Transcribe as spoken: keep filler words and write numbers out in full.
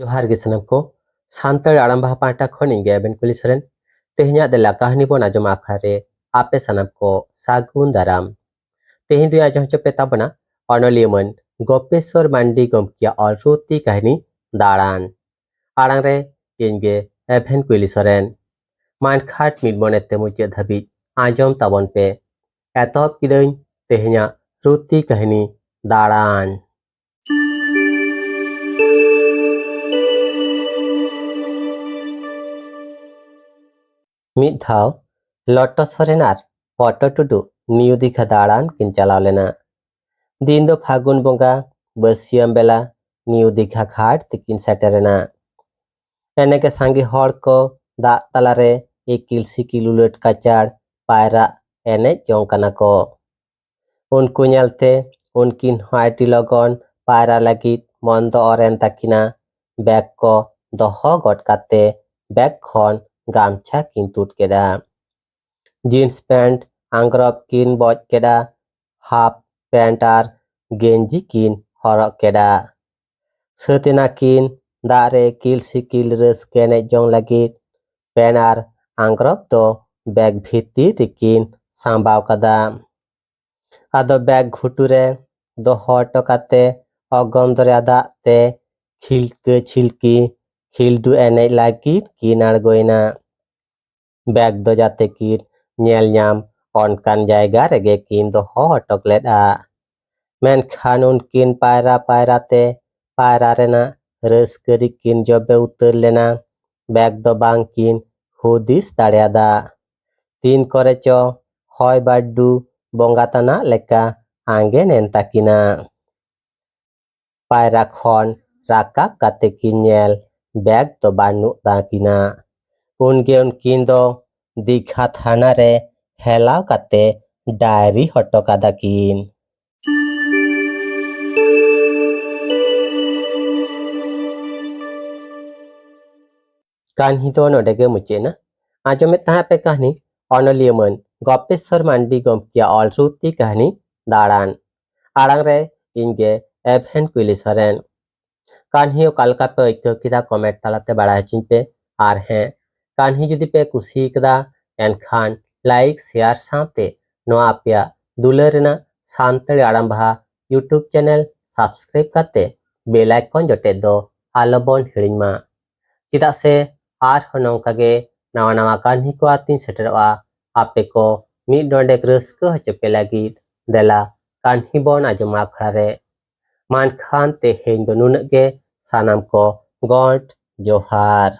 ᱡᱚᱦᱟᱨ ᱜᱮ ᱥᱟᱱᱟᱢ ᱠᱚ᱾ ᱥᱟᱱᱛᱟᱲ ᱟᱲᱟᱝ ᱵᱟᱦᱟ ᱯᱟᱦᱴᱟ ᱠᱷᱚᱱ ᱤᱧ ᱜᱮ ᱮᱵᱷᱮᱱ ᱠᱩᱞᱤ ᱥᱚᱨᱮᱱ᱾ ᱛᱮᱦᱮᱧᱟᱜ ᱫᱮᱞᱟ ᱠᱟᱹᱦᱱᱤ ᱵᱚᱱ ᱟᱸᱡᱚᱢᱟ ᱟᱠᱷᱲᱟ ᱨᱮ ᱟᱯᱮ ᱥᱟᱱᱟᱢ ᱠᱚ ᱥᱟᱹᱜᱩᱱ ᱫᱟᱨᱟᱢ᱾ ᱛᱮᱦᱮᱧ ᱫᱚᱧ ᱟᱸᱡᱚᱢ ᱦᱚᱪᱚ ᱯᱮ ᱛᱟᱵᱚᱱᱟ ᱚᱱᱚᱞᱤᱭᱟᱹ ᱢᱟᱹᱱ ᱜᱚᱯᱮᱥᱣᱚᱨ ᱢᱟᱱᱰᱤ ᱜᱚᱢᱠᱮᱭᱟᱜ ᱚᱞ ᱨᱩᱛᱤ ᱠᱟᱹᱦᱱᱤ ᱫᱟᱬᱟᱱ᱾ ᱟᱲᱟᱝ ᱨᱮ ᱤᱧ ᱜᱮ ᱮᱵᱷᱮᱱ ᱠᱩᱞᱤ ᱥᱚᱨᱮᱱ᱾ ᱢᱟ ᱮᱱᱠᱷᱟᱱ ᱢᱤᱫ ᱢᱚᱱᱮᱛᱮ ᱢᱩᱪᱟᱹᱫ ᱫᱷᱟᱹᱵᱤᱡ ᱟᱸᱡᱚᱢ ᱛᱟᱵᱚᱱ ᱯᱮ᱾ ᱮᱛᱚᱦᱚᱵ ᱠᱤᱫᱟᱹᱧ ᱛᱮᱦᱮᱧᱟᱜ ᱨᱩᱛᱤ ᱠᱟᱹᱦᱱᱤ ᱫᱟᱬᱟᱱ᱾ ᱢᱤᱫ ᱫᱷᱟᱣ ᱞᱚᱴᱚ ᱥᱚᱨᱮᱱ ᱟᱨ ᱯᱚᱴᱚ ᱴᱩᱰᱩ ᱱᱤᱭᱩ ᱫᱤᱜᱷᱟ ᱫᱟᱬᱟᱱ ᱠᱤᱱ ᱪᱟᱞᱟᱣ ᱞᱮᱱᱟ᱾ ᱫᱤᱱ ᱫᱚ ᱯᱷᱟᱹᱜᱩᱱ ᱵᱚᱸᱜᱟ ᱵᱟᱹᱥᱭᱟᱹᱢ ᱵᱮᱞᱟ ᱱᱤᱭᱩ ᱫᱤᱜᱷᱟ ᱜᱷᱟᱴ ᱛᱮᱠᱤᱱ ᱥᱮᱴᱮᱨᱮᱱᱟ᱾ ᱮᱱᱮᱜᱮ ᱥᱟᱸᱜᱮ ᱦᱚᱲ ᱠᱚ ᱫᱟᱜ ᱛᱟᱞᱟᱨᱮ ᱤᱠᱤᱞ ᱥᱤᱠᱤᱞ ᱩᱞᱟᱹᱴ ᱠᱟᱪᱟᱲ ᱯᱟᱭᱨᱟᱜ ᱮᱱᱮᱡ ᱡᱚᱝ ᱠᱟᱱᱟ ᱠᱚ᱾ ᱩᱱᱠᱩ ᱧᱮᱞᱛᱮ ᱩᱱᱠᱤᱱ ᱦᱚᱸ ᱟᱹᱰᱤ ᱞᱚᱜᱚᱱ ᱯᱟᱭᱨᱟ ᱞᱟᱹᱜᱤᱫ ᱢᱚᱱ ᱫᱚ ᱚᱨ ᱮᱱ ᱛᱟᱹᱠᱤᱱᱟ᱾ ᱵᱮᱜᱽ ᱠᱚ ᱫᱚᱦᱚ ᱜᱚᱫ ᱠᱟᱛᱮ ᱵᱮᱜᱽ ᱠᱷᱚᱱ ᱜᱟᱢᱪᱷᱟ ᱠᱤᱱ ᱛᱩᱫ ᱠᱮᱫᱟ᱾ ᱡᱤᱱᱥ ᱯᱮᱱᱴ ᱟᱝᱜᱽᱨᱚᱵ ᱠᱤᱱ ᱵᱚᱡ ᱠᱮᱫᱟ᱾ ᱦᱟᱯ ᱯᱮᱱᱴ ᱟᱨ ᱜᱮᱧᱡᱤ ᱠᱤᱱ ᱦᱚᱨᱚᱜ ᱠᱮᱫᱟ᱾ ᱥᱟᱹᱛ ᱮᱱᱟ ᱠᱤᱱ ᱫᱟᱜ ᱨᱮ ᱠᱤᱞ ᱥᱤᱠᱤᱞ ᱨᱟᱹᱥᱠᱟᱹ ᱮᱱᱮᱡ ᱡᱚᱝ ᱞᱟᱹᱜᱤᱫ᱾ ᱯᱮᱱ ᱟᱨ ᱟᱝᱜᱽᱨᱚᱵ ᱫᱚ ᱵᱮᱜᱽ ᱵᱷᱤᱛᱤᱨ ᱨᱮᱠᱤᱱ ᱥᱟᱢᱵᱟᱣ ᱠᱟᱫᱟ᱾ ᱟᱫᱚ ᱵᱮᱜᱽ ᱜᱷᱩᱴᱩ ᱨᱮ ᱫᱚᱦᱚ ᱦᱚᱴᱚ ᱠᱟᱛᱮ ᱚᱜᱚᱢ ᱫᱚᱨᱭᱟ ᱫᱟᱜ ᱛᱮ ᱠᱷᱤᱞᱠᱟᱹ ᱪᱷᱤᱞᱠᱤ ᱠᱷᱤᱞᱰᱩ ᱮᱱᱮᱡ ᱞᱟᱹᱜᱤᱫ ᱠᱤᱱ ᱟᱬᱜᱚᱭᱮᱱᱟ᱾ ᱵᱮᱜᱽ ᱫᱚ ᱡᱟᱛᱮ ᱠᱤᱱ ᱧᱮᱞ ᱧᱟᱢ ᱚᱱᱠᱟᱱ ᱡᱟᱭᱜᱟ ᱨᱮᱜᱮ ᱠᱤᱱ ᱫᱚᱦᱚ ᱦᱚᱴᱚ ᱞᱮᱫᱼᱟ᱾ ᱢᱮᱱᱠᱷᱟᱱ ᱩᱱᱠᱤᱱ ᱯᱟᱭᱨᱟ ᱯᱟᱭᱨᱟ ᱛᱮ ᱯᱟᱭᱨᱟ ᱨᱮᱱᱟᱜ ᱨᱟᱹᱥᱠᱟᱹ ᱨᱮᱠᱤᱱ ᱡᱚᱵᱮ ᱩᱛᱟᱹᱨ ᱞᱮᱱᱟ᱾ ᱵᱮᱜᱽ ᱫᱚ ᱵᱟᱝ ᱠᱤᱱ ᱦᱩᱫᱤᱥ ᱫᱟᱲᱮᱭᱟᱫᱟ᱾ ᱛᱤᱱ ᱠᱚᱨᱮ ᱪᱚ ᱦᱚᱭ ᱵᱟᱹᱨᱰᱩ ᱵᱚᱸᱜᱟ ᱛᱟᱱᱟᱜ ᱞᱮᱠᱟ ᱟᱸᱜᱮᱱ ᱮᱱ ᱛᱟᱹᱠᱤᱱᱟ᱾ ᱯᱟᱭᱨᱟ ᱠᱷᱚᱱ ᱨᱟᱠᱟᱵ ᱠᱟᱛᱮ ᱠᱤᱱ ᱧᱮᱞ, ᱵᱮᱜᱽ ᱫᱚ ᱵᱟᱹᱱᱩᱜ ᱛᱟᱹᱠᱤᱱᱟ᱾ ᱩᱱᱜᱮ ᱩᱱᱠᱤᱱ ᱫᱚ ᱫᱤᱜᱷᱟ ᱛᱷᱟᱱᱟ ᱨᱮ ᱦᱮᱞᱟᱣ ᱠᱟᱛᱮ ᱰᱟᱭᱨᱤ ᱦᱚᱴᱚ ᱠᱟᱫᱟ ᱠᱤᱱ᱾ ᱠᱟᱹᱦᱱᱤ ᱫᱚ ᱱᱚᱰᱮ ᱜᱮ ᱢᱩᱪᱟᱹᱫ ᱮᱱᱟ᱾ ᱟᱸᱡᱚᱢᱮᱫ ᱛᱟᱦᱮᱸ ᱯᱮ ᱠᱟᱹᱦᱱᱤ ᱚᱱᱚᱞᱤᱭᱟᱹ ᱢᱟᱹᱱ ᱜᱚᱯᱮᱥᱣᱚᱨ ᱢᱟᱱᱰᱤ ᱜᱚᱢᱠᱮᱭᱟᱜ ᱚᱞ ᱨᱩᱛᱤ ᱠᱟᱹᱦᱱᱤ ᱫᱟᱬᱟᱱ᱾ ᱟᱲᱟᱝ ᱨᱮ ᱤᱧ ᱜᱮ ᱮᱵᱷᱮᱱ ᱠᱩᱭᱞᱤ ᱥᱚᱨᱮᱱ᱾ ᱠᱟᱹᱦᱱᱤ ᱚᱠᱟ ᱞᱮᱠᱟ ᱯᱮ ᱟᱹᱭᱠᱟᱹᱣ ᱠᱮᱫᱟ, ᱠᱚᱢᱮᱱᱴ ᱛᱟᱞᱟᱛᱮ ᱵᱟᱲᱟᱭ ᱦᱚᱪᱚᱧ ᱯᱮ᱾ ᱟᱨ ᱦᱮᱸ, ᱠᱟᱹᱦᱱᱤ ᱡᱩᱫᱤ ᱯᱮ ᱠᱩᱥᱤ ᱠᱟᱫᱟ, ᱮᱱᱠᱷᱟᱱ ᱞᱟᱭᱤᱠ, ᱥᱮᱭᱟᱨ ᱥᱟᱶᱛᱮ ᱱᱚᱣᱟ ᱟᱯᱮᱭᱟᱜ ᱫᱩᱞᱟᱹᱲ ᱨᱮᱱᱟᱜ ᱥᱟᱱᱛᱟᱲᱤ ᱟᱲᱟᱝ ᱵᱟᱦᱟ ᱭᱩᱴᱩᱵᱽ ᱪᱮᱱᱮᱞ ᱥᱟᱵᱥᱠᱨᱟᱭᱤᱵ ᱠᱟᱛᱮ ᱵᱮᱞ ᱟᱭᱠᱚᱱ ᱡᱚᱴᱮᱫ ᱫᱚ ᱟᱞᱚᱵᱚᱱ ᱦᱤᱲᱤᱧ ᱢᱟ᱾ ᱪᱮᱫᱟᱜ ᱥᱮ ᱟᱨᱦᱚᱸ ᱱᱚᱝᱠᱟ ᱜᱮ ᱱᱟᱣᱟ ᱱᱟᱣᱟ ᱠᱟᱹᱦᱱᱤ ᱠᱚ ᱟᱛᱤᱧ ᱥᱮᱴᱮᱨᱚᱜᱼᱟ᱾ ᱟᱯᱮ ᱠᱚ ᱢᱤᱫ ᱰᱚᱸᱰᱮᱠ ᱨᱟᱹᱥᱠᱟᱹ ᱦᱚᱪᱚ ᱯᱮ ᱞᱟᱹᱜᱤᱫ ᱫᱮᱞᱟ ᱠᱟᱹᱦᱱᱤ ᱵᱚᱱ ᱟᱸᱡᱚᱢᱟ ᱟᱠᱷᱲᱟ ᱨᱮ᱾ ᱢᱟ ᱮᱱᱠᱷᱟᱱ ᱛᱮᱦᱮᱧ ᱫᱚ ᱱᱩᱱᱟᱹᱜ ᱜᱮ, ᱥᱟᱱᱟᱢ ᱠᱚ ᱜᱚᱰ ᱡᱚᱦᱟᱨ᱾